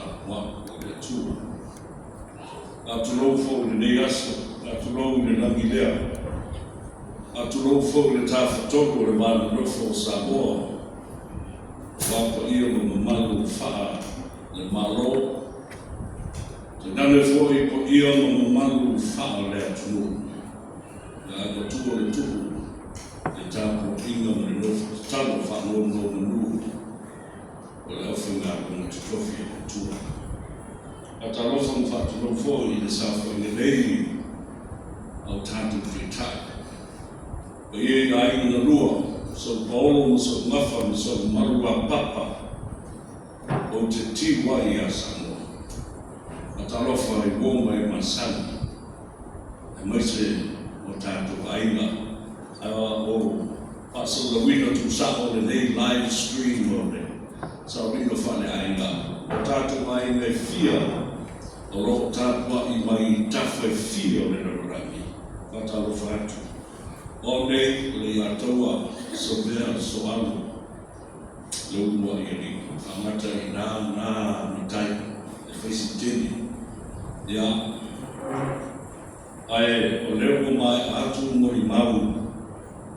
tapuapu i le Atua. Faatulou foi i lenei aso, faatulou i le lagi lea, faatulou foi i le Tafatolu o le Va Nonofo o Samoa, aua paia ma mamalu faa le Malo, tainane foi paia ma mamalu faa le atunuu, le aiga o le Tupu, le tapuaiga ma le nofo tatalo faanonomanu o le aufaigaluega totofi a le Atua. Faatalofa ma faatulou foi i le saofaiga nei a o tatou Taitai. Paia i aiga na lua, Sa'u Paolo ma sa'u Gafa ma sa'u mamalu a Papa, ou te tiu ai ia Samoa. Faatalofa i uo ma e masani, aemaise o tatou aiga a o faasalalauina tuusao lenei live stream o le sauniga faaleaiga. O tatou aiga e fia o lo o tapuai mai i tafa e fia o le lalolagi. Faatalofa atu. O au nei, o Leiataua Sovea Soalu, le uluai alii faagata i na na matai e fai si tele. Ia, ae o lea ua maea atu molimau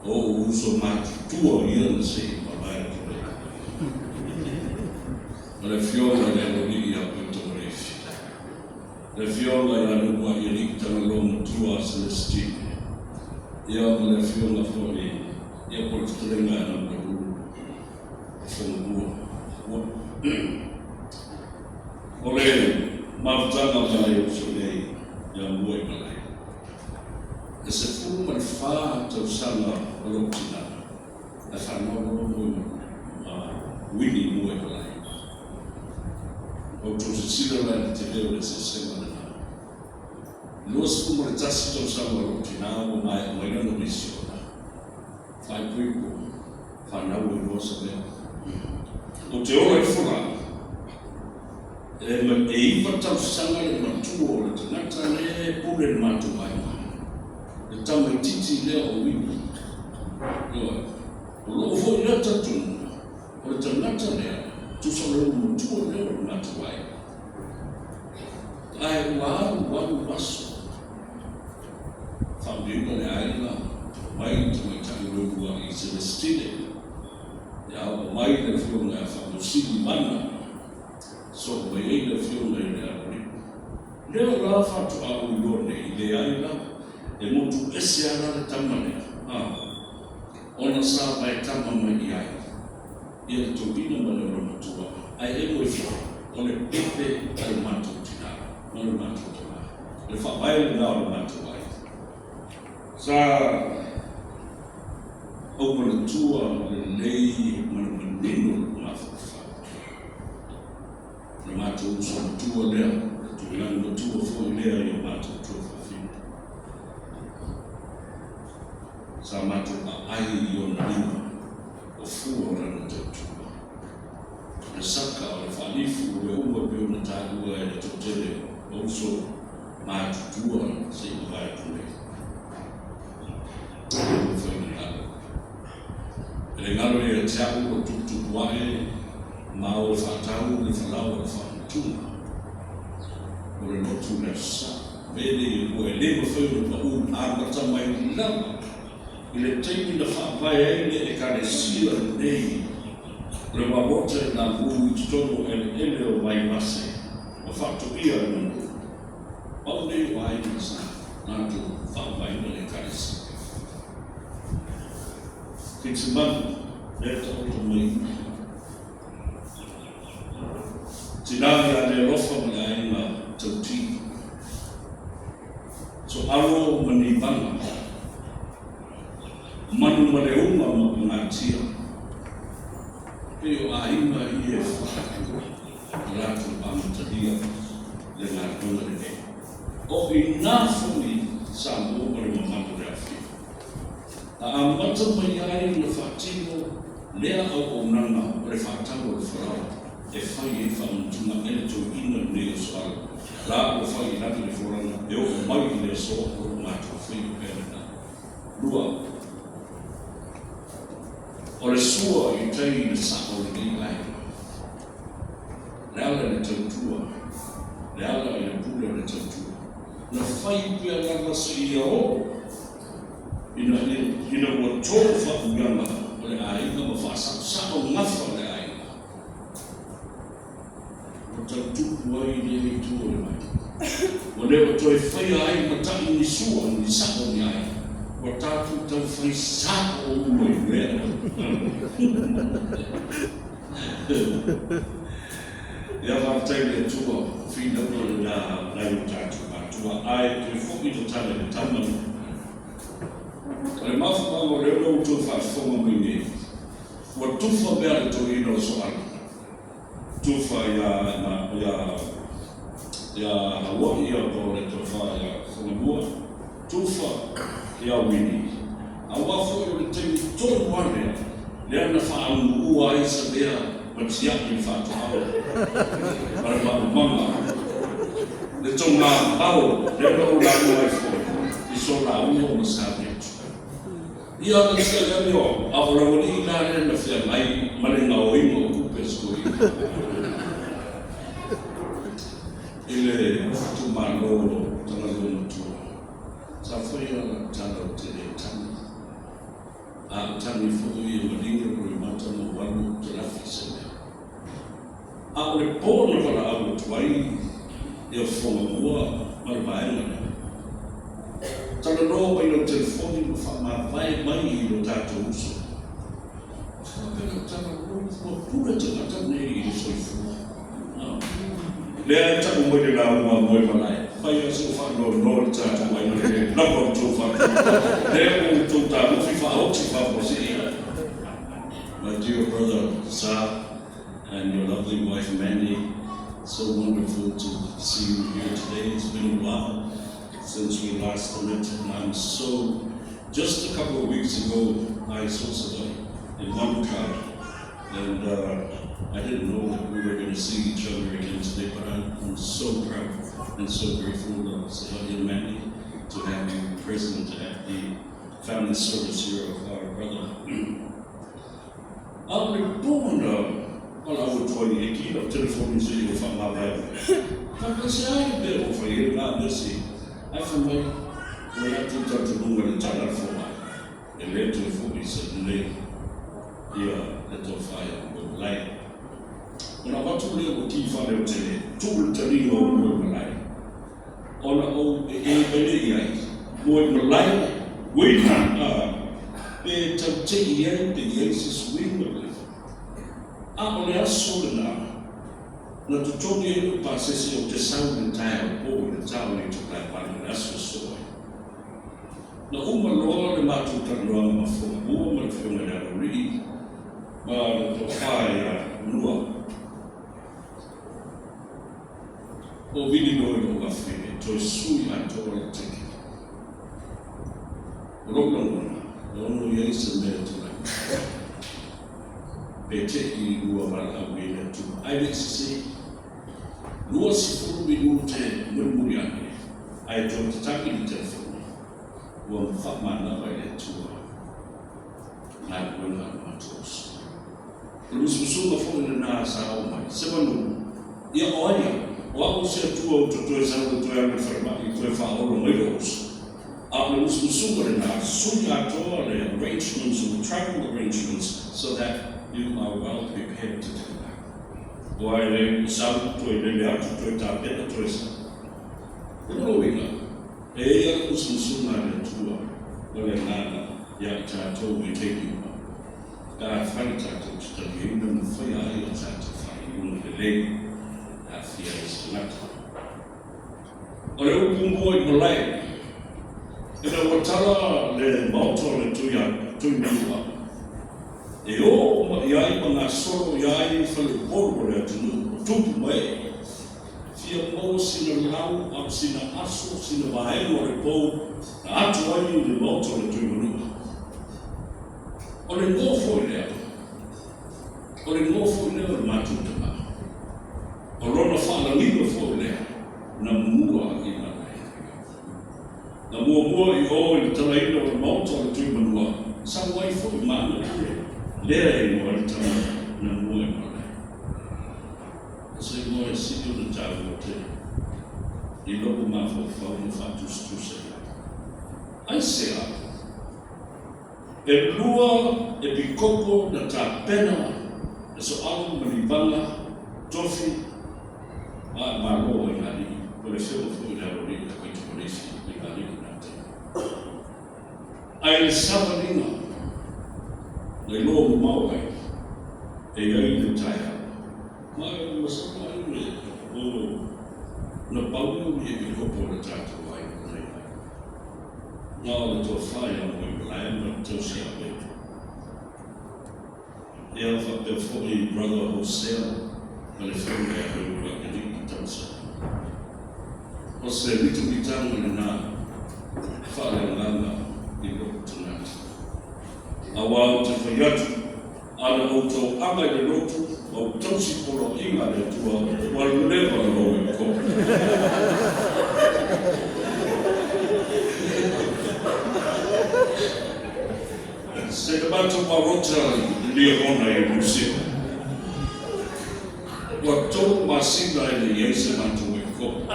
o ou uso matutua ia na se i mavae atu nei. O le Afioga i le Aloalii ia Pita Moleifi, le Afioga ia Leuluai Alii Tagaloa Matua Celestine, ia ma le Afioga foi ia po o le fetalaiga ia Namulahulu o Fonomua. O le mafutaga ma le uso nei ia Muaimalae, e 14 tausaga o lou tina ae fanau loa ma Winnie Muaimalae. Ua outou silasila la i le tele o le eseesega lena. 21 tausaga o lou tina ua maea mai lana misiona, faaipoipo, fanau ai loa Savea. Ou te ola ifo la, e 9 tausaga le matua o le tagata lea e pule i le matou aiga, le tamaitiiti lea o Winnie. Ioe, o lou foi lea talitonuga, o le tagata lea, tusa o le ulu matua lea o le matou aiga. Ae ua alu alu aso, faamauina le aiga, mai le tamaitai o Leuluai i Celestine, ia ua mai le afioga ia Faamausili Mana, soo mai ai le afioga i le Aloalii. Lea la faatoa ou iloa nei, leai la, e motu ese lava la le tama lea, a, ona sa vaetama mai i ai ia le toeaina ma le olomatua, ae emo ifo o le pepe a le matou tina ma le matou tama. O le faavae lena o le matou aiga. Sa ou manatua lelei ma le manino o le mafaufau. O le matou uso matua lea, le tulaga matua foi lea i o matou tuafafine. Sa matou aai i ona lima o fua o lana tautua. O le saka, o le faalifu, o mea uma e pei ona taua e le toatele o uso matutua se i mavae atu nei. E le mafai ona galo. E le galo ia te au o tuputupu ae ma o e faatau le falao o le faamutuga o le lotu le Aso Sa. Mea nei e lua e le mafai ona pau amata mai lava i le taimi na faavae ai le Ekalesia lenei o le Wawota i nā mū i totonu o eleele o Vaivase ma faatoia le manu. Pau nei o aiga sa latou faavaeina le Ekalesia. Kerisimanu, lea e taoto mai. Tina ia le alofa ma le aiga tauti. Soalo ma Nivaga, Manu ma Leuma ma Pagatia, pei o aiga ia e whātua na latou amatalia le galuega lenei. O i nā foi Samoa ma le mamalu o le aofia. Na amata mai ai ona faatino lea auaunaga o le faatau o le falaoa e fai ai faamanatuga e le toeaina lenei o Soala la ua fai i lagi le folauga e oo mai i le aso o lo o matou faia pea lena. 2. O le sua i tai i le sao o lenei aiga. Le ala ala i le tautua, le ala i le pule o le tautua. Na fai pea lava seia oo ina ina ua to faauiaga o le aiga ma faasaosao gafa o le aiga. Ua tau tupu ai lea itu o le vai. Ua le o toe faia ai ma taʻi ni sua, ni saʻo ni aiga. Ua tatou tau fai saʻo uma i mea. Ia faafetai i le Atua, o finauga lena a nai o tatou matua. Ae toe foi le tala i le tama lea. O le mafuaaga o lea ua outou faafofoga mai nei, ua tufa mea le toeaina o Soala. Tufa ia ia ia Hauaʻi ia po o le tofa ia Fogamua, tufa ia Wini. Aua foi o le taimi tonu lava lea, lea na faaunuua ai se mea ma tiaʻi le faatoaga ma le maumaga, le togavao lea na ou lauga ai foi i so lauga ma sauni atu. Ia na tia lea mea o a o laualii la lea na feagai ma le gaoiga o tupe a si toeaina i le itumalo o Tagaloa Matua. Sa faia lau tala ou te le tagi, a ou tagi foi e maligi le roimata ma ou alu ou te lafi i se mea. A o le po na valaau atu ai ia Fogamua ma le vaega lea. Talanoa mai lau telefoni ma faamavae mai i lo tatou uso. Faapea lau tala, ua pule tagata nei i le soifua. Lea e tau mai le lauga a Moemalae, fai lava sou faanoanoa i le tatou aiga le lava o le tou faatuatua. Lea ua outou tagofi faaoti faafuasei. My dear brother Sa and your lovely wife Mandy, so wonderful to see you here today. It's been a while since we last met, and I'm so, just a couple of weeks ago, I saw somebody in one car, and I didn't know that we were going to see each other again today, but I'm so proud and so grateful, Savai'i and Mandy, to have you present at the family service here of our brother. A o le po na valaau atu ai e ki lau telefoni se i o faamavae mai. Faapea se a le mea ua fai ai lena mea se ae fai mai ua latou talitonuga i le tala a le fomai e le toe foi se lelei ia le tofa ia Moemalae. Ona avatu lea ua ki faaleotele tuu le taliga o Moemalae ona ou ee mai lea i ai, Moemalae, uina, a, pe tau tei ai pe i ai se suiga pe. A o le aso lena, na totogi ai lou pasese ou te sau i le taeao po i le taone i Tutaekale i le aso e soo ai. Na uma loa le matou talanoaga ma Fogamua ma le Afioga i le Aloalii ma le tofa ia Nua. O vili loa i lou afe e toe sui atoa lau ticket. O lou lagona, e ono i ai se mea e tulai mai. Pe te i ua valaau i le Atua. Ae le i sese, 20 minute mulimuli ane, ae toe tatagi le telefoni, ua faamanava i le Atua galuega a le matou uso. O le musumusuga foi lena sa oo mai, se manu, ia o ai au? O au se Atua ou te toe sau e toe alu i le falemai e toe faaola mai lou uso. A o le musumusuga lena, sui atoa le arrangements or the travel arrangements so that you are well prepared to come back. Aua e le ua sau, toe lele atu, toe tapena, toe sau. O lona uiga, e i ai le musumusuga a le Atua ma le Agaga ia i tatou i taimi uma. Pe afai tatou te taliaina ma faia ai a tatou faaiuga lelei e aafia ai se tagata. O le upu mua i malae, ina ua tala le maota o le Tuimanua, e oo uma i ai ma gasolo i ai faleupolu o le atunuu o tupu ma ee, fia maua sina lau a o sina aso, sina vaega o le pou na atu ai i le maota o le Tuimanua. O le igoa foi lea, o le igoa foi lea o le matou tama. O lona faalagiga foi lea na mua i malae. Na muamua i o i le talaina o le maota o le Tuimanua, sau ai foi ma ana pule, lea e igoa ai le tama na mua i malae. O se igoa e sili ona taua tele i lou mafaufau ma faatusatusa i ai. Aisea? E lua epikopo na tapena e Soalu ma Livaga, Tofi ma le Malo i Alii, o le Afioga foi i le Aloalii a Koitokoleifi i Alii na taimi. Ae i le savaliga na iloa mamao ai, e i ai le taeao, ma e masalo ai le o na pau lea o ni epikopo o le tatou aiga na i ai. Na o le tofa ia Moemalae ma le tausi ia Pepe. Ia faapea foi Brother Hosea ma le Afioga ia Leuakeliki Tausa. O se mitamitaga lena faaleagaga i lou tagata. Aua ou te fai atu, a na outou aga i le lotu ma ou tausi poloaiga a le Atua, ua leva lou e kopi. Se na matou palota i Liahona i Niu Sila, ua tolu masina e le i ai se matou epikopo.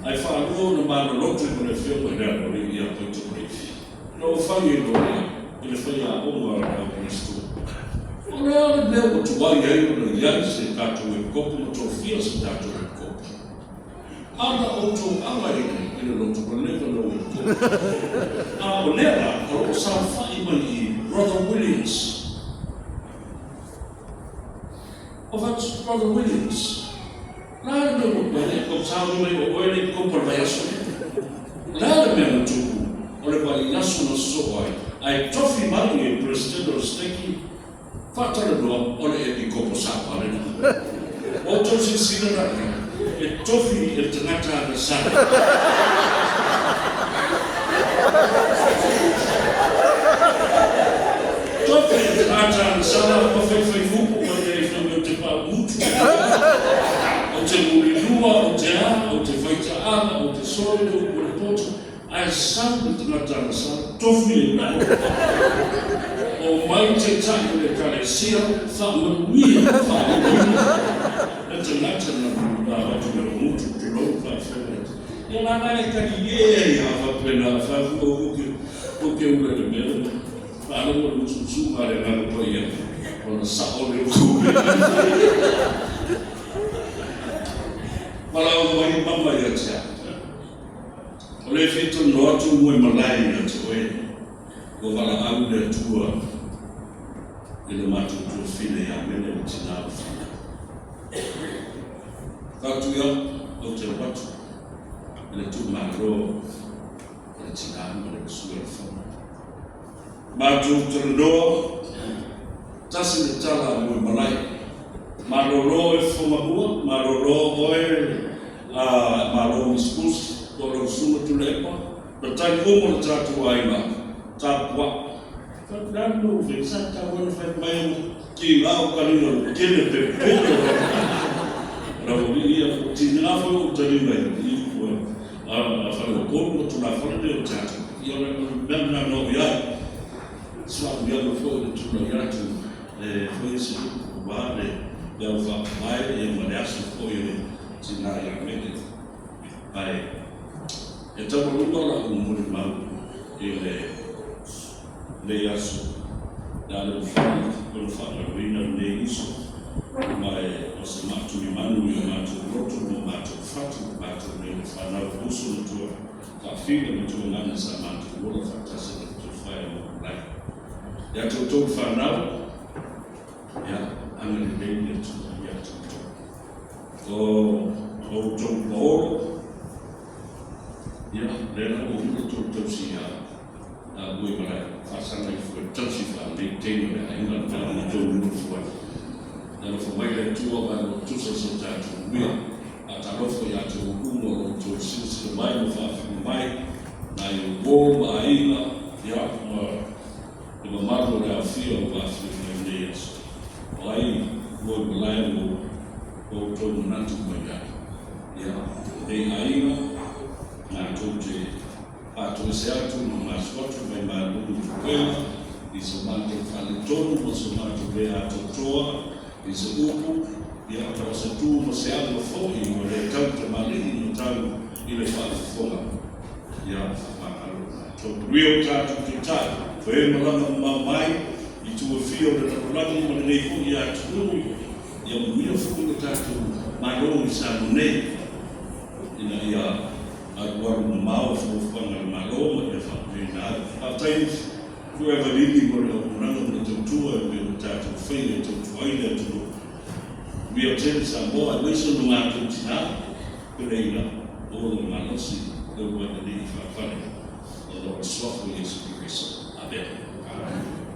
Ae faalua ona malolotu ma le Afioga i le Aloalii ia Koitokoleifi. Na ou fai ai loa lea i le faiaoga a le au Kristo. O le a le mea ua tuai ai ona i ai se tatou epikopo ma tofia se tatou epikopo? A na outou aga i le lotu ua leva na ou epikopo. A o lea la o lo o saofai mai i Brother Williams. O fatu Brother Williams. O le a le mea ua tuai ai kou sauni mai o oe le epikopo o le vaiaso lea? O le a le mea na tupu o le vaiaso na sosoo ai, ae tofi mai e Peresetene o le Steki faatalanoa o le epikopo sao a lena? Ua outou silasila la i ai, e tofi e le tagata agasala. Tofi e le tagata agasala ma faifai upu mai ai fai mai ou te paumutu, ou te mulilua, ou te a, ou te faitaaga, ou te sole le upu a le poto, ae sau le tagata agasala, tofi e le O mai taitai o le Ekalesia, faamanuia ma faauuina le tagata na avatu le mutu, tulou, faafofoga atu. Ia la la e talie ai a faapena, faafofoga ou ke, ou ke ula i le mea lena. Faalogo le musumusuga a le Agaga Paia, ona sao le upu. Valaau mai mama ia te au. O le fia talanoa atu Moemalae ia te oe, ua valaau le Atua i le matou tuafine ia Mele le tina o Fanau. Fatu ia, ou te alu atu i le tuumalo o le tina ma le usu e le fono. Matou talanoa, tasi le tala a Moemalae, malolo oe Fofogamua, malolo oe Malo Miss Bruce, po o lau susuga Tuilaepa, matai uma o le tatou aiga, tapuai. Fai mai, sa tatau ona fai mai au tiga o kaliga o tele pepelo o lau alii ia o tiga foi o taliga i a faleupolu ma tulafale nei o tatou ia o le mea lena na oo i ai suamuiaga foi o le tulai atu e faia se upu aua le au faavae ia ma le aso foi o le tina ia Mele ae e taualuga lau molimau i le lenei aso, le a le mafai ona faamaloina lenei uso, ma e o se maatulimanu i o matou loto ma o matou fatu, matou nei le fanau uso ma tua taafina ma tuagana sa matou ola faatasi i le tofa e Mokulai. Ia te outou le fanau, ia agalelei le Atua ia te outou. O outou paolo, ia, lea la ua uma le tou tausi ia a ui malae faasaga ifo e tausi faalelei teine o le aiga le mea ua outou nonofo ai. Alofa mai le Atua ma e ua tusa so tatou manuia. Faatalofa ia te outou uma o lo outou silasila mai ma faafiu mai, nai ou uo ma aiga, ia, ma le mamalu o le aofia ua afio mai i lenei aso. O ai ua i malae ua outou manatu mai ai? Ia, lenei aiga, matou te faatoese atu ma masu atu mai malu i tupega i so matou faletonu ma so matou le atoatoa i se upu. Ia, o se tu ma se aga foi ua le tautamalii ma tau i le faafofoga. Ia, faamagalo matou. Manuia o tatou taitai, o e malaga mamao mai i itu e fia o le lalolagi ma lenei foi atunuu. Ia manuia foi lo tatou Malo i Samoa nei, ina ia alualu mamao fuafuaga a le Malo ma ia faamanuiaina ai. Faafetai Tuiavalili mo le auaunaga ma le tautua e pei ona tatou faia e tautua ai le atunuu. Manuia tele Samoa aemaise o lo matou tina, peleina, maua lona malosi, le uluai alii faafale, ona o le suafa o Iesu Keriso. Amene.